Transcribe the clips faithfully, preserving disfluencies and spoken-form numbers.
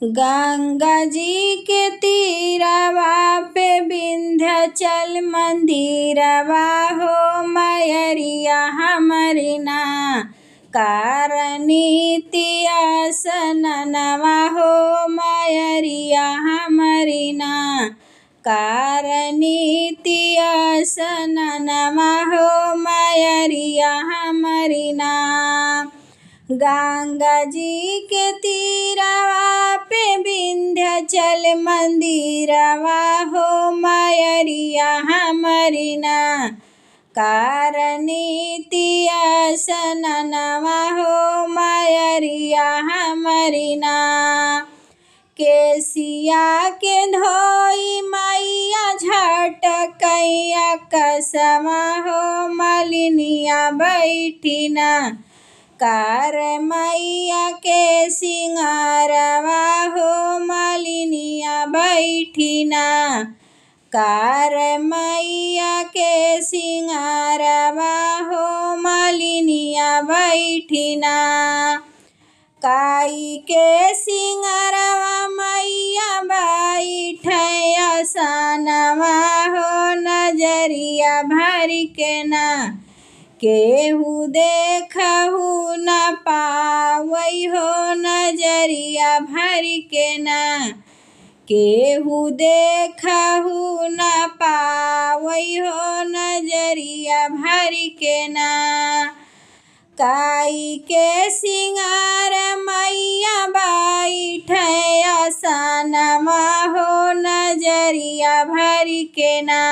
गंगा जी के तीरवा पे विंध्याचल मंदिरवा हो मयरिया हमरी ना, करनी तिया सननवा हो मयरिया हमरी ना, करनी तिया सननवा हो मयरिया हमरी ना। गंगा जी के तीरवा पे विंध्याचल मंदिरवा हो मयरिया हमरी ना, करनी तिया सननवा हो मयरिया हमरी ना। केसिया के धोई मैया झटकैया कसवा हो मलिनिया बैठी ना, कर मैया के सिंगारवा हो मलिनिया बैठी ना, कर मैया के सिंगारवा हो मलिनिया बैठी ना। काई के सिंगारवा मैया बैठे आसनवा हो नजरिया भरि के ना, केहू देखहु न पावै हो नजरिया भरि के ना, केहू देखहु न पावै हो नजरिया भरि के ना। काई के सिंगार मैया बैठे आसनवा हो नजरिया भरि के ना,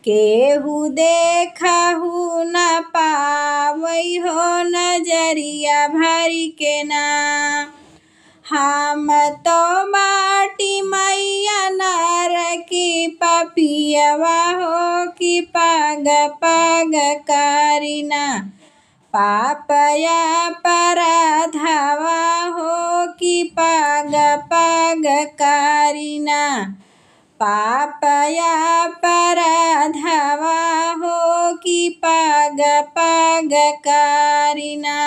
केहू देखहु न पावै हो नजरिया भरि के ना। हम तो बाटी मैया नरकी पपियवा हो कि पाग पाग करिना, पाप या अपराधवा हो कि पाग पाग करिना, पाप या अपराधवा हो कि पाग पाग करिना।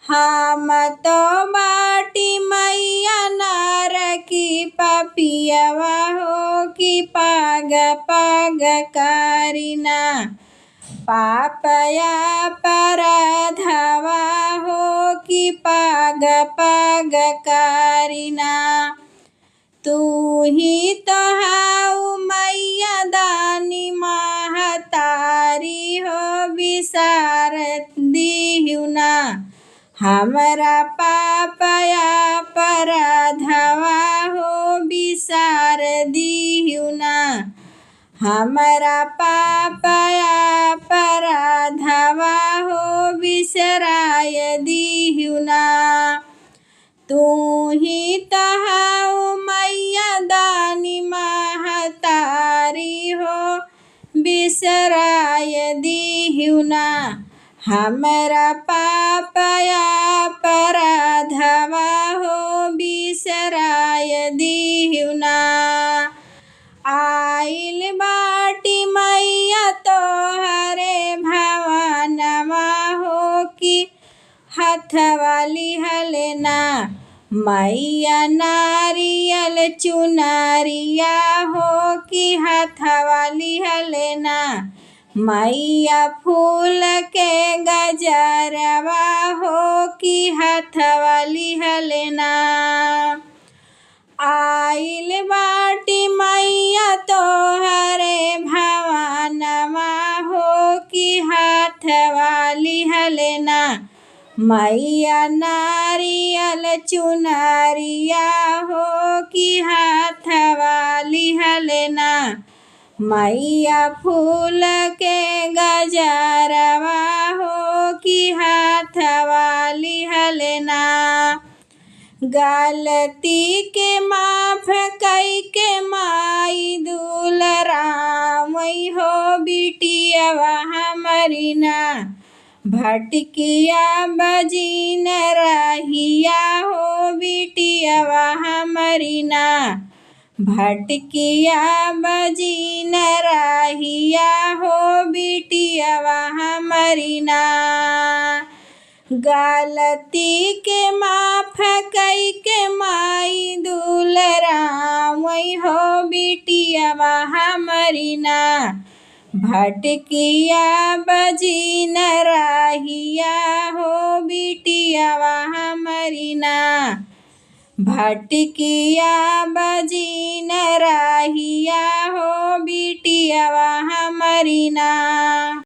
हम तो बाटी मैया नरकी पपियवा हो कि पाग पाग करिना, पाप या अपराधवा हो कि पाग पाग करिना। तू ही तो हाउ मैया दानी महतारी हो बिसार दिहु ना, हमरा पाप या अपराधवा हो बिसार दिहु ना, हमरा पाप या अपराधवा हो बिसराय दिहु ना। तू ही तो हाउ मैया दानी महतारी हो बिसराय दिहु ना, हमरा पाप या अपराधवा हो बिसराय दिहु ना। आइल बाटी मैया तोहरे भवनवा हो कि हथवा लिहले ना, मैया नारियल चुनरिया हो कि हथवा लिहले ना, मैया फूल के गजरवा हो कि हथवा लिहले ना। आइल बाटी मैया तोहरे भवनवा हो कि हथवा लिहले ना, मैया नारियल चुनरिया हो कि हथवा लिहले ना, मैया फूल के गजरवा हो कि हथवा लिहले ना। गलती के माफ कई के माई दुलरावई हो बिटियवा हमरी ना, भटकिया बजिन रहिया हो बिटियवा हमरी ना, भटकिया बजिन रहिया हो बिटियवा हमरी ना। गलती के माफ कई के माई हमरी ना। भटकिया बजिन राहिया हो बिटियावा हमरी ना। भटकिया बजिन राहिया हो बिटियावा हमरी ना।